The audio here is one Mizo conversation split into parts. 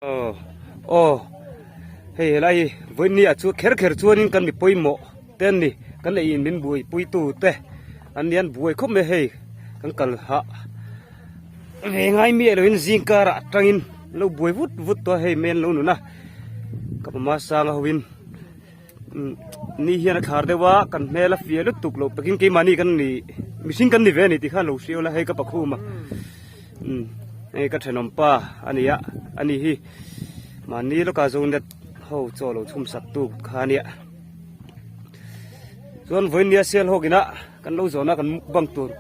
Aw aw hei helai hi vawiin ah chuan kher kher chuanin kan mi pawimawh te an ni kan ei in min buaipui tu te an ni an buai khawp mai a hei kan kal hah ve ngai miah loin zing karah atangin an lo buai vut vut tawh a hei men lo nun a ka pama sanga ho in ni hian a thlar deuh a kan hmel a fiah lutuk loh takin keimahni kan ni mihring kan ni ve a ni tih khan lo hria ula hei ka pakhum a hei ka thenawm pa a ni a ani hi mahni lawkah zonet ho chaw lo chhum sak tu kha a nia chuan vawinia sial hawk inah kan lo zawn a kan mukbang tur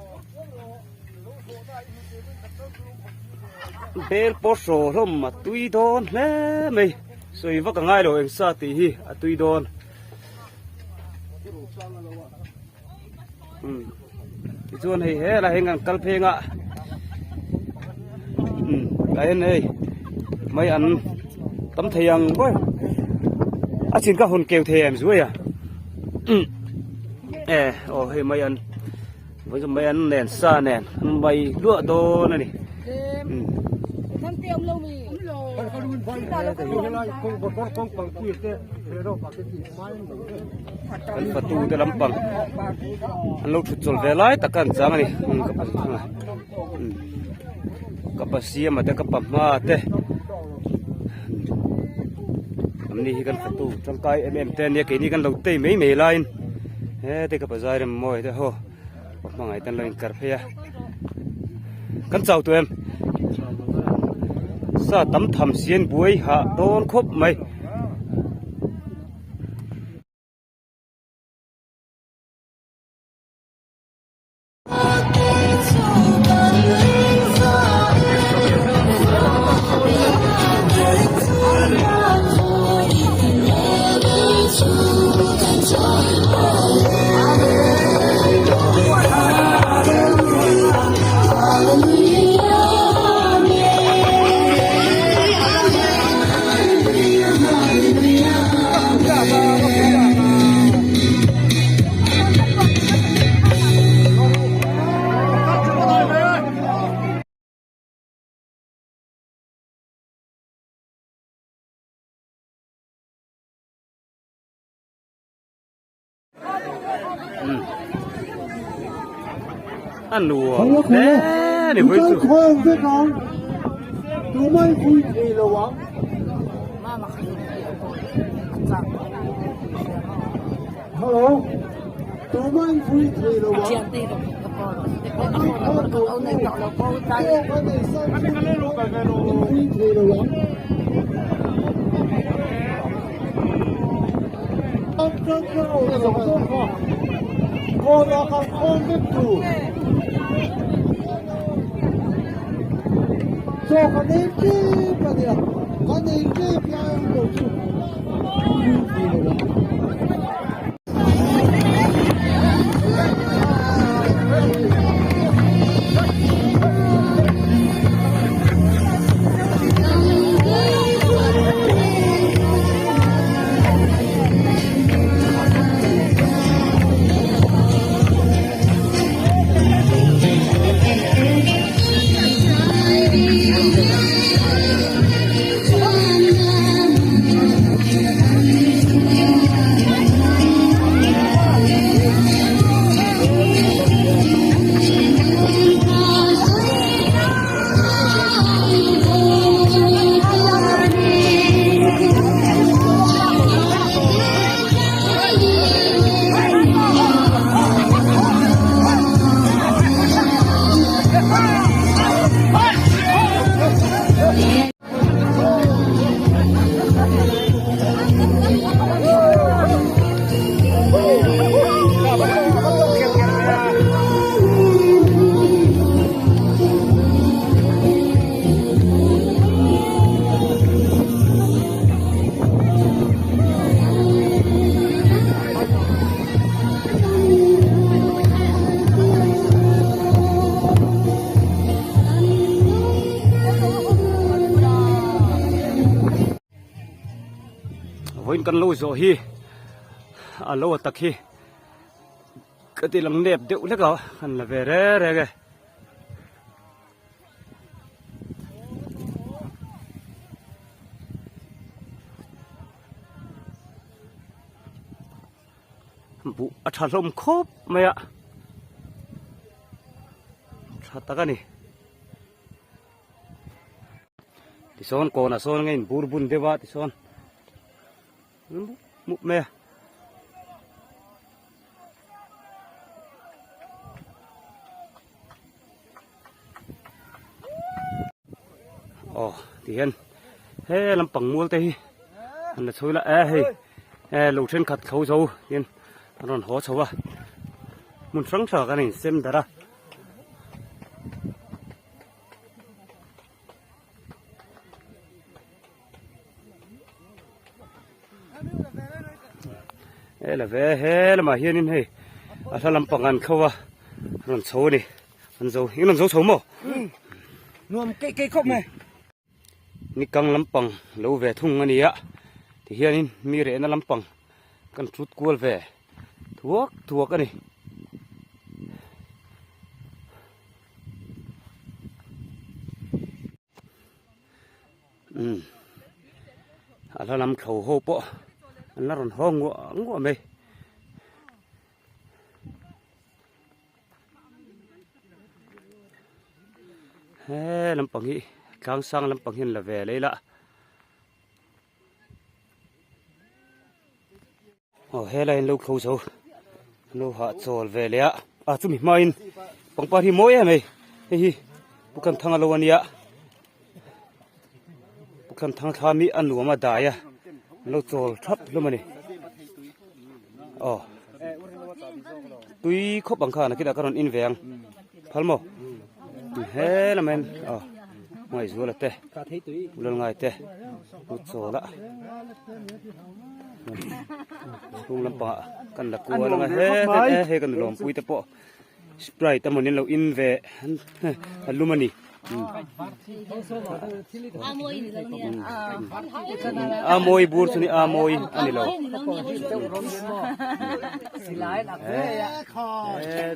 bel pawh hraw hlawm a tui dawn hle mai. Sawi vak a ngai lo eng sa tih hi a tui dawn. Um tichuan hei helai hian kan kal pheng a um tah hian hei mai an tam thei ang ber a chin ka hawn keu thei em zuai a um e aw hei mai an mai an nen sa nen an mai luah dawn a ni um. Kan fatu te lampang an lo thut chawl ve lai tak a an chang a ni ka pa thung a ka pa siama te ka pa hma te an ni hi kan fatu tangkai em em te ania keini kan lo tei mai mai laiin hete ka pa zai rem mawi te haw. Ka hmangaih ten lo inkar phei a kan chau tawh em sa tam tham sian buai hah dawn khawp mai. A nuam hle ni pui chu. Vawiin kan lo zawh hi a lo atak hi ka ti lang nep deuh hlek a han la ve reng reng e. Buh a tha hlawm khawp mai a, tha tak a ni. Tisawn kawnah sawn a inbur bun deuh a tisawn mup mai a. Aw ti hian he lampang mual te hi an la chho ila e hei e lo thenkhat tho zo hian an rawn haw chho a hmun hrang hrang ah khan a insem darh a. He la ve he lamah hianin hei a hla lampang an kho a rawn chho a ni an zo in rawn zo chho maw nuam keih keih khawp mai nikang lampang lo ve thung a ni a tihianin mi rehna lampang kan thut kual ve thuak thuak a ni. Umm a hla lam thlo ho pawh an la rawn haw nguah nguah mai. He lampang hi tlang sang lampang hi an la ve leh ila. Aw helai an lo thlo zo an lo hahchawl ve leh a ah chumi hmain pangpar hi mawi em hei hei hi pu Khamthanga lo ania pu Khamthanga thla mi a nuam a dai a an lo chawl thap hlawm a ni aw tui khawp ang khan a kinah ka rawn in ve ang phal maw he lam hian aw Ngaihzuala te Lalngai te pu chawl a. Chhung lampangah kan la kual anga he he hei kan lawmpui te pawh sprite a mawni an lo in ve a lum a ni a mawi bur chu ni a mawi a ni lo he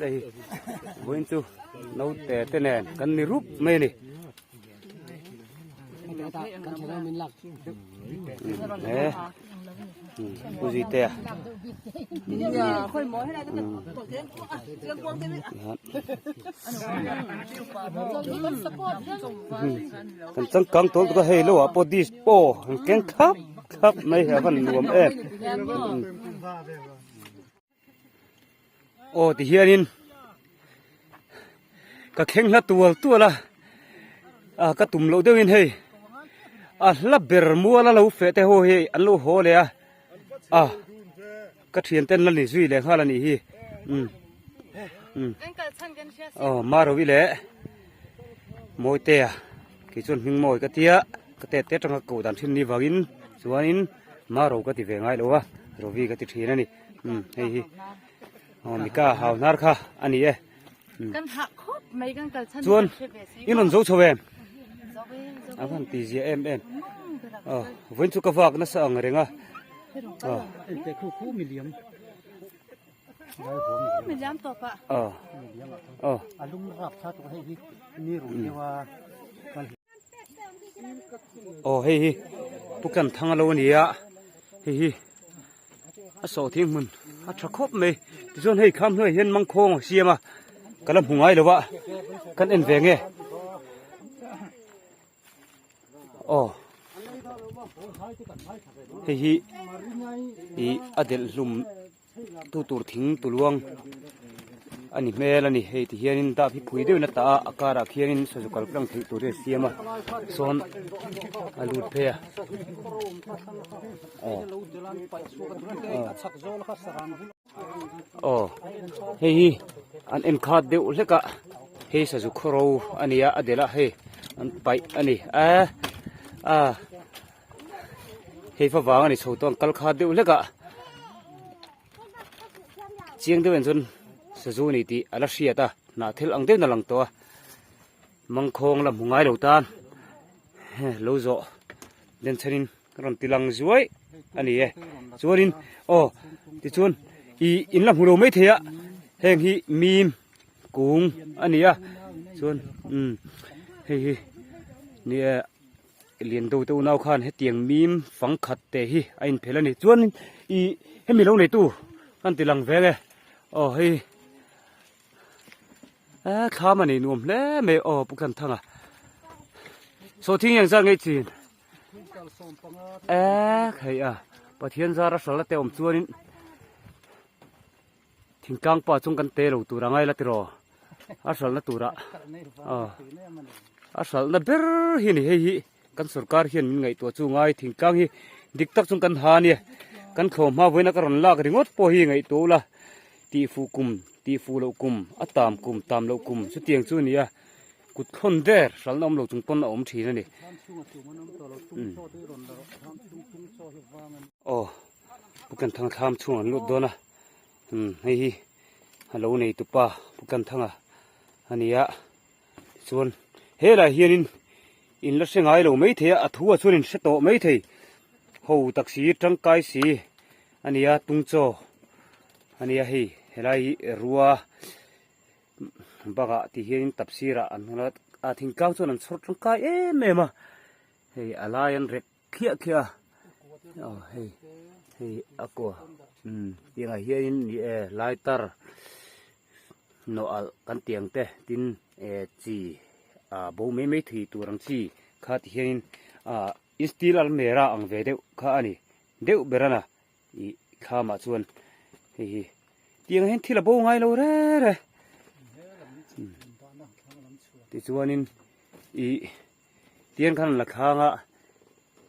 hei vawiin chu naute te nen kan ni rup mai a ni. Pu Zuitea kan changkang tawh lutuk a hei lo ah pawh dish pawh an keng khap khap mai hi a van nuam em Aw ti hianin ka thleng hla tual tual a ah ka tum loh deuhin hei a hla ber mual a lo feh te ho hi an lo haw leh a ah ka thian ten la ni zui leh nghal a nih hi um um aw Marovi leh Mawitea kei chuan hming mawi ka tia ka tet te atanga koh dan thin ni vangin chuanin Maro ka ti ve ngai lo a Rovi ka ti thin a ni. Um hei hi aw mika hau hnar kha a ni e. Kan hah khawp mai kan kal chhan Chuan in rawn zo chho em? A van ti zia em em. Aw vawiin chu ka vak nasa ang reng a. Aw. Miliam tawp a. Aw. Aw. A lum rap tha tawh hei hi ni rui deuh a. Aw hei hi Pu Kanthanga lo a ni a hei hi a sawh thing hmun a tha khawp mai tichuan hei kham hnuaiah hian mangkhawng a siam a ka la hmu ngai lo a kan en ve nge aw hei hi ih a delh hlum tu tur thing tuluang a ni hmel a ni hei ti hianin dap hi phui deuhin a tah a a karah khianin sazu kal tlang theih tur hi a siam a sawn a lut phei a aw aw hei hi an en khat deuh hlek a hei sazu khawro a ni a a delh a hei an paih a ni a a hei favang a ni chho tawh an kal khat deuh hlek a chiang deuh en chuan sazu a ni tih a la hriat a hnah thil ang deuhin a lang tawh a mangkhawng la hmu ngai lo tan lo zawh den chhenin ka rawn ti lang zuai a ni e chuanin aw tichuan ih in la hmu lo mai thei a heng hi mim kung a ni a chuan umm hei hi ni e. Liando te unau khan hetiang mim fang khat te hi a inphel a ni. Chuan ih hemi lo neitu Kan ti lang vel e. Aw hei eh thlam a nei nuam hle mai aw Pu Tlanthanga. Sawhthing eng zat ngei chin. Eh hei a Pathian zara hral te awm chuanin thingtlang pa chung kan te lo tur a ngai la tiraw a hralhna turah aw a hralhna ber hi a ni hei hi. Kan sorkar hian min ngaihtuah chu ngai thingtlang hi dik tak chung kan ha ania. Kan thlawm hma vawiin a ka rawn lak ringawt pawh hi ngaihtuah ula tihfuh kum, tihfuh loh kum, a tam kum, tam loh kum chutiang chu a ni a. Kut thlawn der hralhna awm lo chung pawn a awm thin a ni. Aw Pu Kanthanga thlam chhung an lut dawn a, hei hi a lo nei tupa Pu Kanthanga a ni a. Tichuan helai hianin in la hre ngai lo maithei a, a thu ah chuan in hre tawh maithei. Ho tak si tangkai si a nia tungchaw a nia hei helai hi rua bakah ti hianin tap sirah an hmang a, a thingtlang chuan an chhawr tangkai em em a, hei a lai an rek khiah khiah a, aw hei hei a kua umm tiangah hianin ni e lighter. Nawh alh kan tih ang te tin eh chi ah bo mai mai thei tur ang chi kha ti hianin ah steel almera ang ve deuh kha a ni deuh ber a na ih thlamah chuan hei hi tiang hian thil a bo ngai lo rere tichuanin ih tiang khan an la thlang a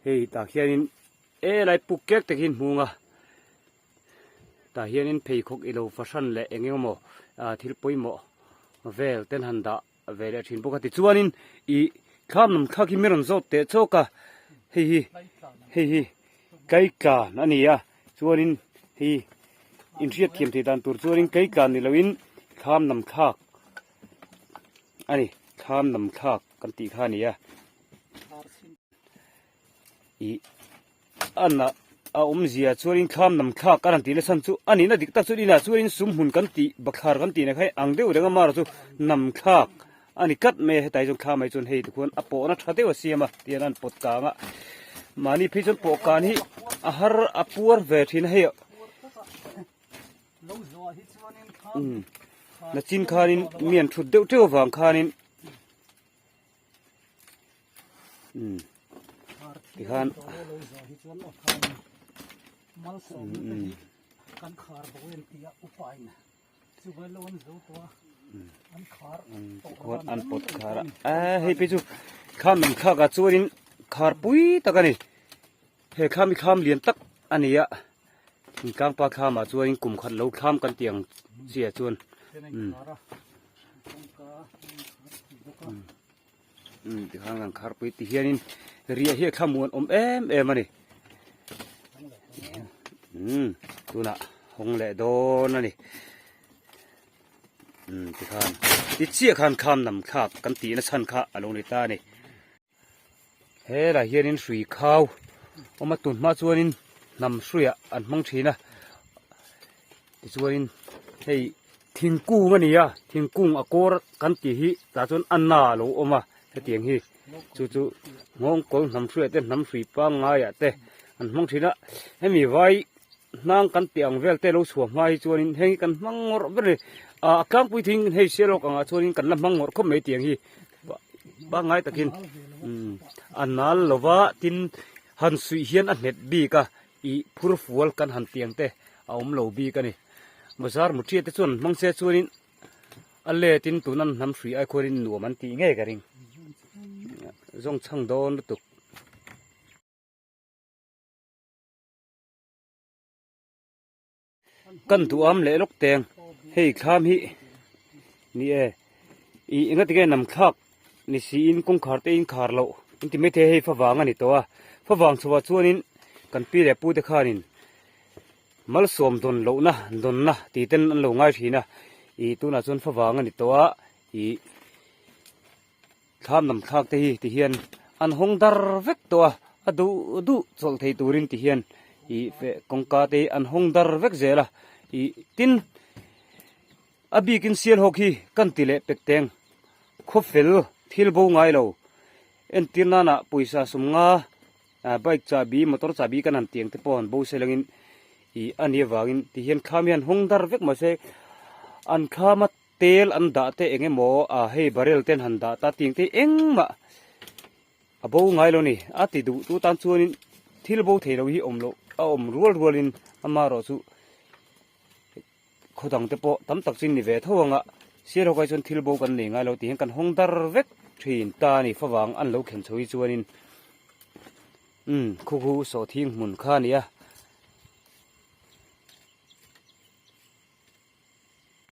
hei tah khianin helai puk kek te khi an hmung a. Tah hianin pheikhawk ilo fahran leh eng eng emaw thil pawimawh vel ten han dah ve leh thin bawk a. Tichuanin ih thlam lam thlak hi mi rawn zawt teh chawk a, hei hi hei hi kaiklan a ni a, chuanin hei inhriat thiam theih dan tur chuanin kaiklan ni loin thlam lam thlak a ni, thlam lam thlak kan tih kha a ni a. Ih a a awmzia chuanin thlam nam thlak a rawn tih na chhan chu a nihna dik tak chuan inah chuanin sum hmun kan tih bakhlar kan tih na kha hei ang deuh reng a mara chu nam thlak a ni tlat mai a hetlai chuan thlam ah hi chuan hei tikhuan a pawhna tha deuh a siam a tihian an pawt kang a mahni phei chuan pawh kan hi a har a puar ve thin a hei umm nachin khanin mi an thut deuh teuh avang khanin. Umm tikhan tikhuan an pawt khar a eh hei phei chu thlam lam thlak ah chuanin khar pui tak a ni he thlam hi thlam lian tak a ni a thingtlang pa thlam ah chuanin kum khat lo thlam kan tih ang chiah chuan umm. Umm tikhan kan kharpui ti hianin riah hi a thlamuan awm em em a ni umm tunah hawng leh dawn a ni umm tikhan ti chiah khan kham nam thlak kan tihna chhan kha a lo ni ta a ni helai hianin hrui khau awm a tun hma chuanin hnam hruiah an hmang thin a tichuanin hei thingkung a ni a thingkung a kawr kan tih hi tah chuan a na a lo awm a hetiang hi chu chu nghawng kawl hnam hruiah te hnam hrui pangngaiah te an hmang thin a hemi vai hnang kan tih ang vel te lo chhuah hma hi chuanin heng hi kan hmang ngawrh ber a ni ah a tlangpui thing hei sial awk angah chuanin kan la hmang ngawrh khawp mai tiang hi pangngai takin umm a nal lova tin han suih hian a nghet bik a ih phur fual kan han tiang te a awm lo bik a ni bazar muthia te chuan hmang se chuanin a let in tuna an hnam hrui ai khuanin nuam an tih ngei ka ring zawng chhang dawn lutuk. Kan duham leh lawk teng hei thlam hi ni e ih enga tinge nam thlak ni siin kawngkhar te in khar loh in ti maithei hei favang a ni tawh a favang chhuah chuanin kan pi leh pu te khanin malsawm dawn lohna dawnna tih ten an lo ngai thin a ih tunah chuan favang a ni tawh a ih. Thlam lam thlak te hi ti hian an hawng dar vek tawh a, a duh duh chawlh thei turin ti hian ih feh kawngka te hi an hawng dar vek zel a, ih tin a bikin Sialhawk hi kan ti leh pek teng khawfel thil bo ngai lo entir nana pawisa sawmnga bike chahbi motor chahbi kan han tiang te pawh han bo se langin. Ih a nih avangin ti hian thlam hian hawng dar vek mahse an thlama tel an dah te eng emaw ah hei barrel te an han dah ta tih ang te hi engmah a bo ngai lo a ni. A ti duh tu tan chuanin thil bo thei lo hi awm loh a awm rual rualin amaherawh chu khaw dang te pawh tam tak chu ni ve tho ang a, Sialhawk ai chuan thil bo kan nei ngai lo tih hian kan hawng dar vek thin ta a ni favang an lo khen chho hi chuanin umm khu khu sawhthing hmun kha a ni a.